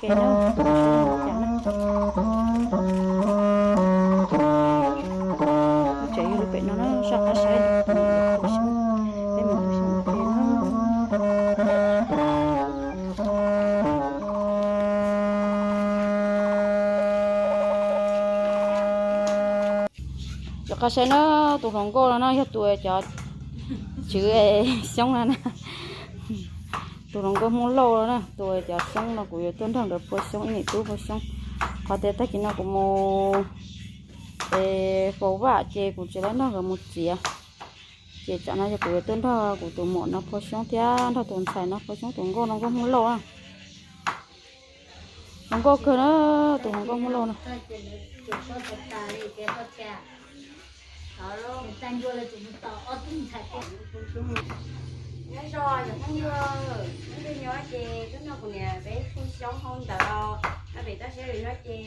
Lub tsev yog lub pem no na, soj qab saib, peb mus tu xyoob ua ke na. Soj qab saib na, tus hluas nkauj no na yog tus cov tswv xyoob no na. Tus hluas nkauj Hmoob Lauj no na, tus cov xyoob no kuv yuav tuaj nrog nkawd phua xyoob, ib niam tub phua xyoob. Qhov tias tag kis no kuv mus es faus vaj ces kuv tsis tau nrog nkawd mus txiav. Ces tsam no yog kuv yuav tuaj nrog kuv tus muam no phua xyoob thiab nrog tus ntxhais no phua xyoob, tus nkauj no nkauj Hmoob Lauj na. Hluas nkauj kawg na, tus hluas nkauj Hmoob Lauj no. Nyob zoo cov phooj ywg, phooj ywg nyob ces hnub no kuv niam peb phua xyoob hauv ntawd, no pem toj siab lwm no ces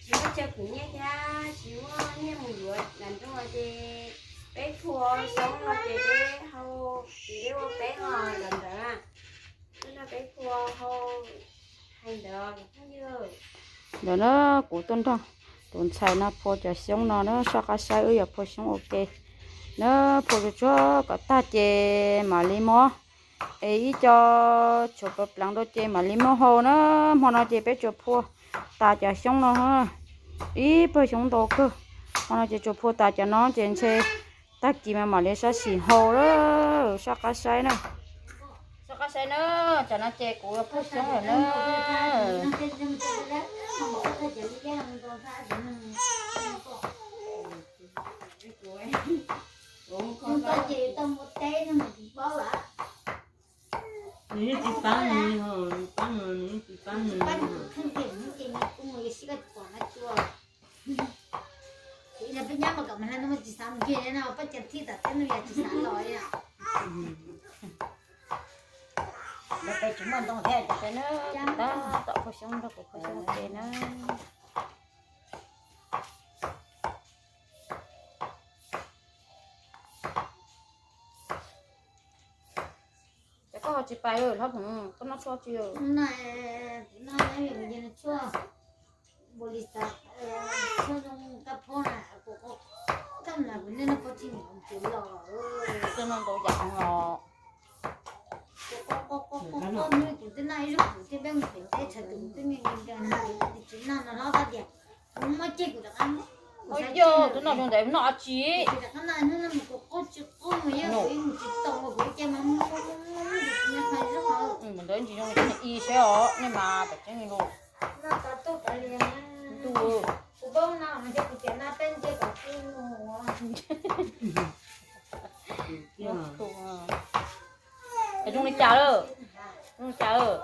tsis muaj chaw khwv nyiaj thiab tsis muaj nyiaj mus yuav nram nroog ces peb phua xyoob no ces peb hau, ces peb ua peb ho los ntawd na. Hnub no peb phua hau hais ntawd phooj ywg. Ntawd na, kuv tuaj nrog tus ntxhais no phua cov xyoob no na, soj qab saib wb yuav phua xyoob ua ke na, phua tsuag tsuag kom tag ces mam li muab es ib co tshuav plaws pleev rau ces mam li muab hau na. Hmo no ces peb tsuas phua tas cov xyoob no, ib pawg xyoob ntau kawg. Hmo no ces tsuas phua tas cov no ces ntshe tag kis mas mam li sab sim hau lawm, soj qab saib na. Soj qab saib na, tsam no ces kuv phua xyoob lawm na. Nws yeej tsis pab nws, nws pab nws, nws yeej tsis pab nws. Peb nyab mas kom mas no tsis xav mus kiag no, pab cas txij tom teb no yog tsis xav los li. Lawv peb tsis muaj ntoo thiab, tab tom phua xyoob nrog kuv phua xyoob ua ke na. Ces koj ho tsis pais hlob, koj noj tshuaj tsi? Koj noj ntau yam los. Ua yog tus noj zoo ntawd noj dab tsi? Mus ntawd ntsis zoo li ib seb os, nej mas tam tseeb li lus. Ntuj. Zoo li cas lawm? Zoo li cas lawm?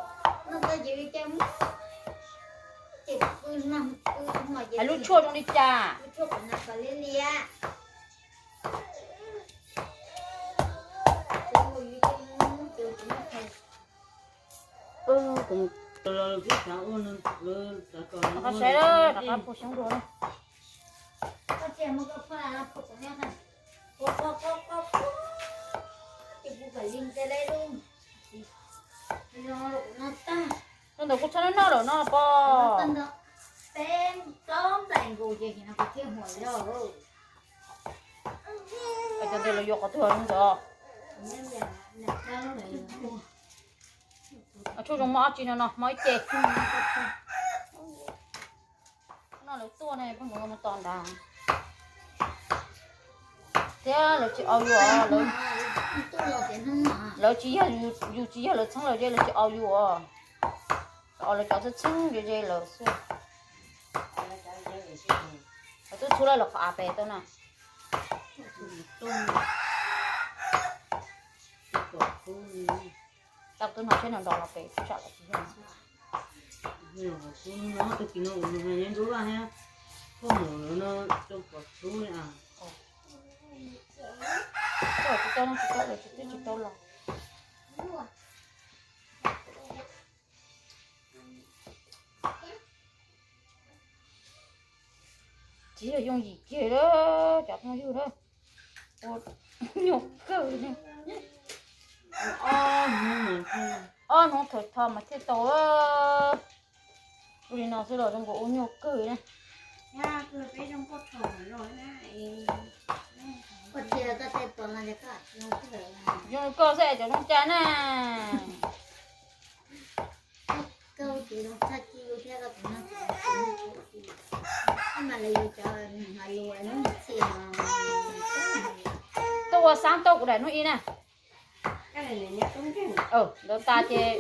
Hais lub tshuaj zoo li cas? Rov qab saib, rov qab phua xyoob dua na. Tus ntawd kuj txhob noj noj lawm no pog. Cov ntawd lawv yuav qhov twg ntawd? Tshuaj zoo mob dab tsi no no, mob ib ce. No lawv tuaj ne, pog, mus tos ntag. Thiab lawv tsis au yus os, lawv tsis yog, yus tsis yog lawv txheeb lawm ces lawv tsis au yus os. Lawv cov txheeb txheeb ze ze lawm xwb. Lawv twb txhub lawv qhov av pem tau na. Tau twb no thiab no nrov los pem tsam lawv tsis yog. Tsis tau, tsis tau, lawv twb tsis tau los. Tsis yog yooj yim kiag lawm cov phooj ywg na. Ua nyuag kawg ne. Ob hnub thawm tho mas thiaj tau. Li no xwb los zoo nkaus ua nyuaj kawg na. Zoo li koj xwb es cov zoo cas na. Tuaj ua xaab tuaj kuv daim hnub ib na. Ntawd tas ces,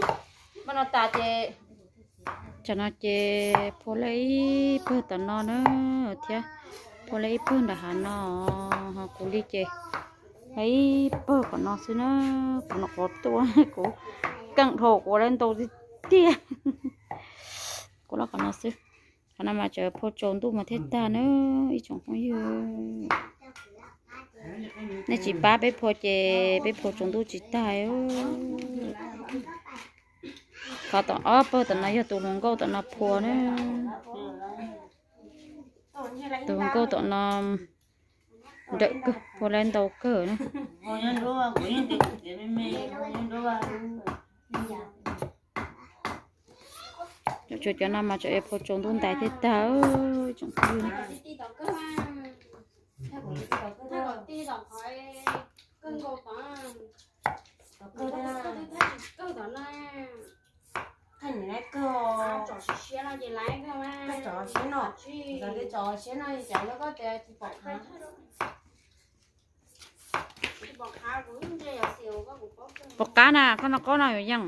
npaj no tas ces, tsam no ces phua lawm ib pawg tom no na, thiab phua lawm ib pawg nram hav no, ho kuv li ces lawm ib pawg qhov no xwb na. Kuv no qhov tuaj kuv keej dhau kuv lawv ntau tiag tiag. Kuv los qhov no xwb. Qhov no mas tseem phua tsaus ntuj mas thiaj tag na ib tsoom phooj ywg. Nej tsis pab peb phua ces peb phua tsaus ntuj tsis tag. Qhov tom ob pawg tom no yog tus hluas nkauj tom no phua na. Tus hluas nkauj tom no nrawm kawg, phua lawv ntau kawg na. Tsuas cov no mas tseem phua tsaus ntuj ntais thiaj tag tsoom phooj ywg. Pom qab na, koj noj qaub no yuav yeej.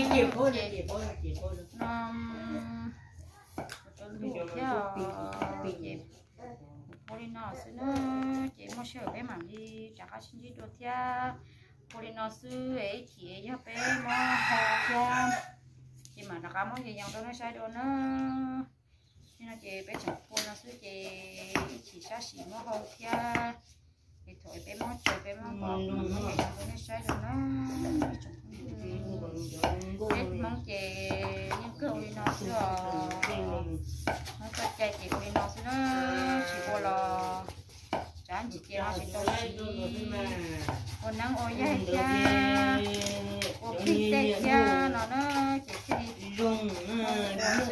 Ces phua ntev los thiab no, ces phua li no xwb na, ces muaj sij hawm peb mam li rov qab sib ntsib dua thiab. Phua li no xwb es ib chim yog peb muab hau thiab, ces mam rov qab muab yees yees rau nej saib dua na. Nim no ces peb tseem phua no xwb ces ib chim sab sim muab hau thiab, es thaum peb muab tsaws peb muab pov kuv mam muab yees yees rau nej saib dua na. Peb Hmoob ces yeej kawg ua li no xwb os. Hmoob txoj cai ces ua li no xwb na, tsis ua los tsam ntsis ces ho tsis tau siv, ua neeb ua yaig thiab, ua phij tej thiab no na, ces thiaj li zoo xwb os.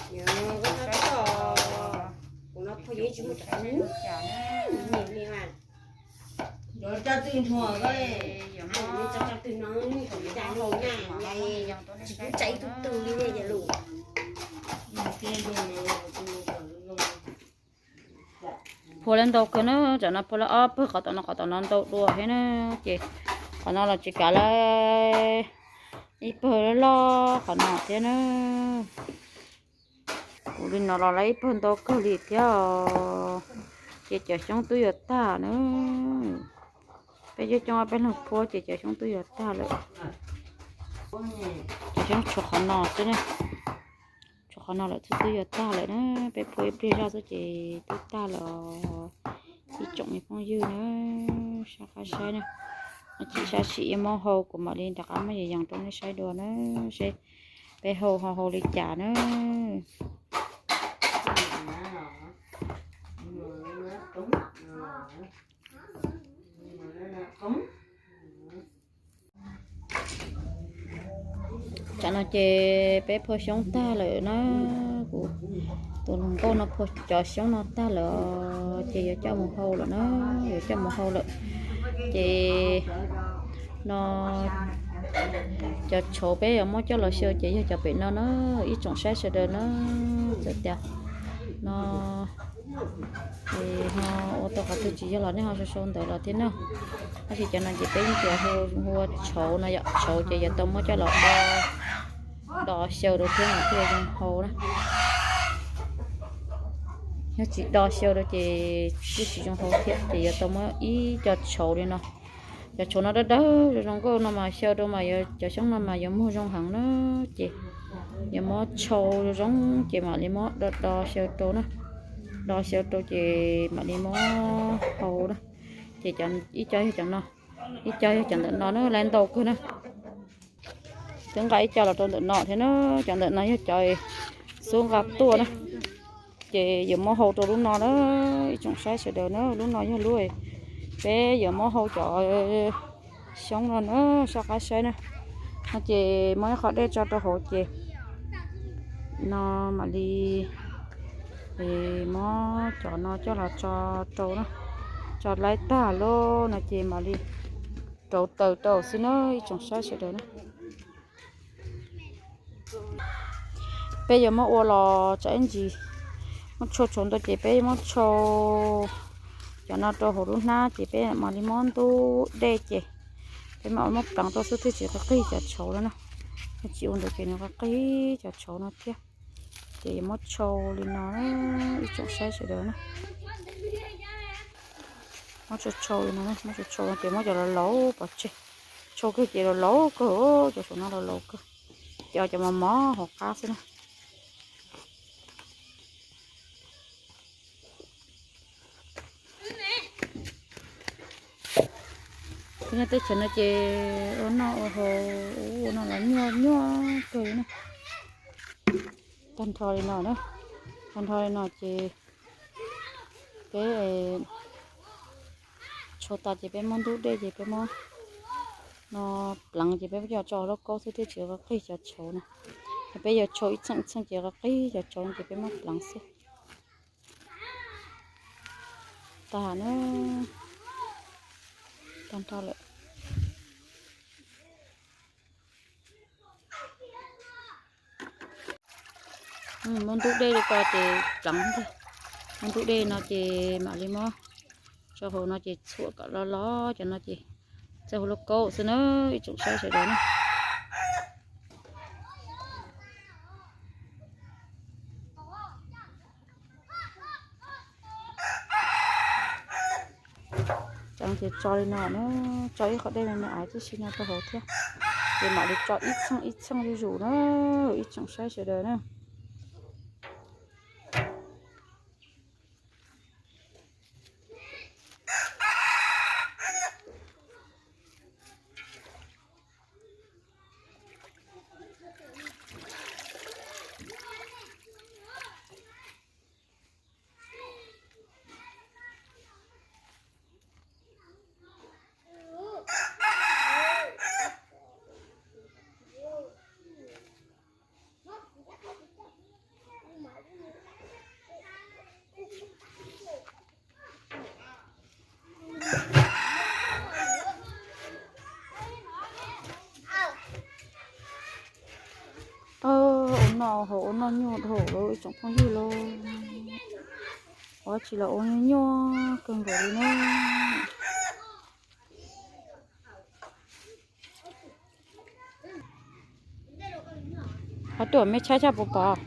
Saib no, kuv no phua yeej tsis muaj cas na. Yeej muab hau, yeej muab hau ces mam muab yees yees rau nej saib dua na. Phua lawv ntau kawg na, tsam no phua lawv ob pawg qhov tom no qhov tom no ntau dua thiab na, ces qhov no los tsis kav lawv ib pawg loj loj qhov no thiab na. Kuv li no los lawv ib pawg ntau kawg li thiab os, ces cov xyoob twb yuav tag na. Peb coob coob peb leeg phua ces cov xyoob twb yuav tag lawm. Cov xyoob tshuav qhov no xwb na, tshuav qhov no lawm twb twb yuav tag lawm na. Peb phua ib pliag zoj xwb ces twb tag lawm os. Ib tsoom me phooj ywg na, sab qab saib na, ib chim sab sim yuav muab hau kuv mam li rov qab muab yees yees rau nej saib dua na, seb peb hau ho hau li cas na. Tsam no ces peb phua xyoob tag lawm na, kuv tus hluas nkauj no phua cov xyoob no tag lawm ces yuav coj mus hau lawm na, yuav coj mus hau lawm. Ces no cov tshauv peb yuav muab coj los xyaw ces yog cov pem no na, ib tsoom saib sawv daws na, txawm tias no ces ho ua tau qhov twg tsis yog los nej ho sau sau ntawv los thiab na. Tab sis cov no ces peb yeej tias hu ua tshauv no yom, tshauv ces yuav tau muab coj los do xyaw rau thiab mas thiaj zoo hau na. Yog tsis do xyaw rau ces twb tsis zoo hau thiab, ces yuav tau muab ib co tshauv li no. Cov tshauv no dawb dawb zoo zoo nkauj no mas xyaw rau mas cov xyoob no mas yuav muag zoo heev na. Ces yuav muab tshau zoo zoo ces mam li muab do do xyaw rau na. Do xyaw rau ces mam li muab hau na. Ces ib co yog cov no, ib co yog cov ntawm no na, lawv ntau kawg na. Twb nqa ib co los rau ntawm no thiab na, cov ntawm no yog cov xub nqa tuaj na. Ces yuav muab hau rau lub no na, ib tsoom saib sawv daws na, lub no yog lub peb yuav muab hau cov xyoob no na, soj qab saib na. No ces muab ib qho dej tso rau hauv ces no mam li muab cov no coj los tso rau na, tso laib tag lawm no ces mam li rauv taws rau xwb na, ib tsoom saib sawv daws na. Peb yuav muab ua los tsam ib ntsis muab tshau tshauv ntau ces peb muab tshau cov no rau hauv lub hnab ces peb mam li muab ntub dej ces peb mam muab pleev rau xwb thiaj tsis qig cov tshauv no na. Yog tsis ua ntawd ces nws qig cov tshauv no thiab. Ces yuav muab tshau li no, ib tsoom saib sawv daws na. Muab tshau tshau li no, muab tshau tshau ces muab cov laus laus pov tseg. Tshau kawg ces laus laus kawg, cov saum no laus laus kawg. Ces cov mos mos hauv qab xwb na. Peb nyob teb chaws no ces ua noj ua haus, ua no los nyuaj nyuaj kawg li na. Tag nrho li no na, tag nrho li no ces peb tshau tas ces peb muab ntub dej ces peb muab no pleev ces peb coj tso hauv lauj kaub xwb thiaj tsis qig cov tshauv no. Peb yuav tshau ib txheej ib txheej ces qig cov tshauv no ces peb muab pleev xwb. Tag na, tag nrho lawm. Muab ntub dej li ko ces pleev ntag. Muab ntub dej no ces mam li muab tso hauv no ces txhuam kom los los cov no ces txawb hauv lauj kaub xwb na, ib tsoom saib sawv daws na. Ces tso li no na, tso ib qho dej me me aiv tib si no rau hauv thiab, ces mam li tso ib txheej ib txheej zuj zus na, ib tsoom saib sawv daws na. Ua noj haus ua noj nyuaj dhau lawm ib tsoom phooj ywg lauj. Ua tsis los ua nyuaj kawg nkaus li na. Ho tuaj me tshaib tshaj puas pom.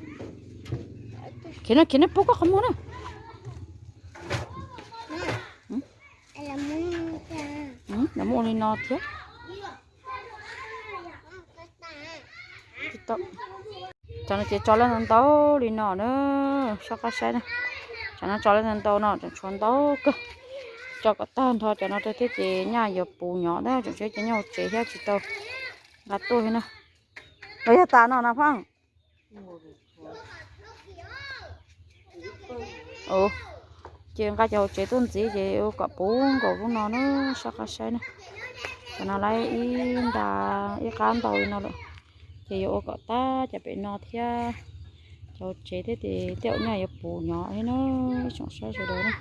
Khiav no khiav no pub koj qhov muag na. Lawv muaj ua li no thiab. Cov no ces tso lawm ntau ntau li no na, soj qab saib na. Cov no tso lawm ntau ntau no, tseem tshuav ntau kawg. Tso kom tag nrho cov no rau thiab ces nyaj yuav puv nyov na, tseem tshuav cov nyob hauv tsev thiab tsis tau nqa tuaj thiab na. Los yog tas no na Faj. Ces nqa cov hauv tsev tuaj ntxiv ces ua kom puv nkaus lub no na, soj qab saib na. Cov no lawm ib nta ib qab ntau li no lawm, ces yuav ua kom tag cov pem no thiab, cov hauv tsev thiab ces tej zaum nyaj yuav puv nyov thiab na, ib tsoom saib sawv daws na.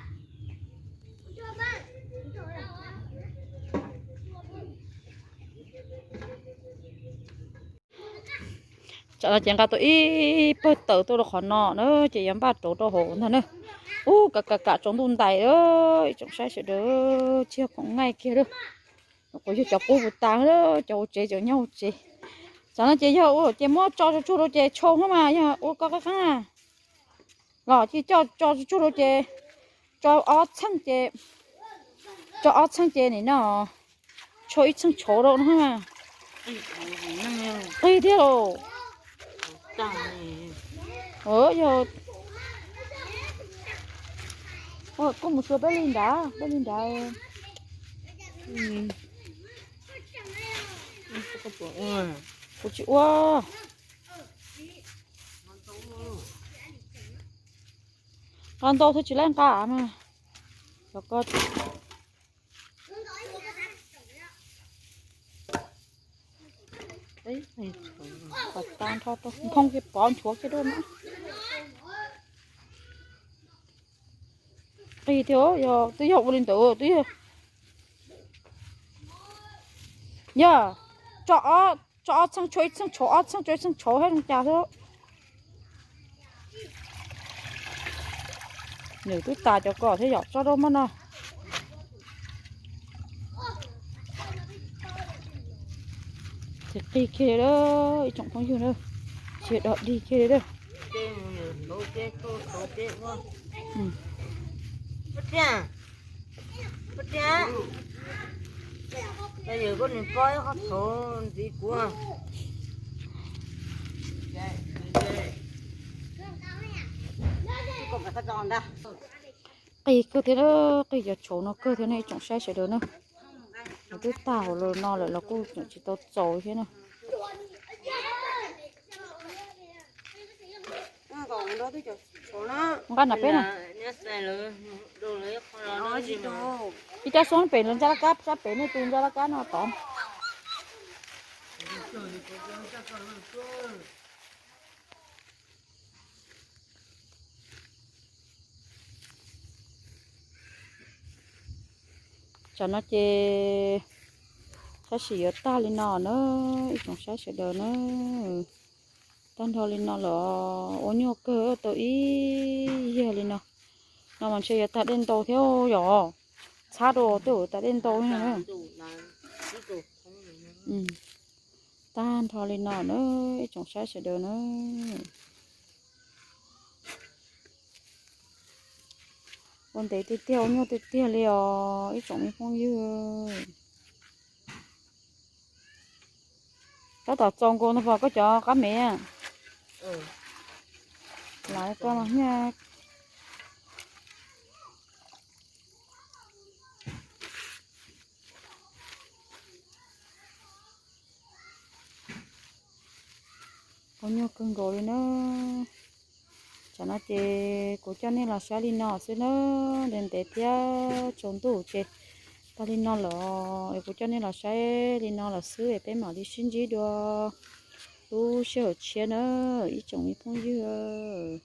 Tsam no ces nqa tau ib pawg taws tuaj rau qhov no na, ces yuav npaj rauv rau hauv ntag na. Ub, kam kam kam tsaus ntuj ntais, ib tsoom saib sawv daws, tsis yog khoom nqaij kiag lawm. Kuv yog cov qub puas tas, cov hauv tsev cov nyob hauv tsev. Tsam no ces yog ua ces muab tso tsuag tsuag rau ces tshau hab mas yog ua koj qab qeeb na. Los cia tso tso tsuag tsuag rau ces tso ob txheej ces, tso ob txheej ces nim no tshau ib txheej tshauv rau no. Qig thiab lauj. Yog koj mus xyuas peb li nrad, peb li nrad. Kuv tsis ua. Tau ntau thiab tsis laib nqa mas. Cov ko, nphoo kiag pov nchuav kiag dua na. Qis tiag, yog twb yog ua li ntawd twb yog. Yog, tso ob, tso ob txheej tshuav ib txheej tshauv, ob txheej tshuav ib txheej tshauv thiab zoo cas xwb. Nws twb tas cov ko thiab yom, tso rau maj no. Ces qig kiag li lawm ib tsoom phooj ywg na, tsis dog dig kiag li lawm. Qig kawg thiab, qig cov tshauv no kawg thiab ne ib tsoom saib sawv daws na. Twb tag hauv no lawm los kuj tseem tsis tau txaus thiab na. Nqa nram peb na. Ib cov xub pem los ncaj lab kab, sab pem nej tus ncaj lab kab no tod. Tsam no ces tab sis yuav tag li no na, ib tsoom saib sawv daws na. Tag nrho li no los ua nyuaj kawg tau ib yag li no. No mas ntshe yuav tag dej ntau thiab yom. Txhab rau twb yuav tag dej ntau na. Tag nrho li no na, ib tsoom saib sawv daws na. Ua ntev tiag tiag, ua nyuaj tiag tiag li os ib tsoom me phooj ywg. Tab tom txaus nkaus ntag pom koj cov qab mev. Lawv koj los nyaj. Ua nyuaj kawg nkaus li na. Tsam no ces kuv coj nej los saib li no xwb na, ntev ntev thiab tsaus ntuj ces tag li no lawm es kuv coj nej los saib li no lawm xwb es peb mam li sib ntsib dua lub sij hawm tshiab na ib tsoom me phooj ywg.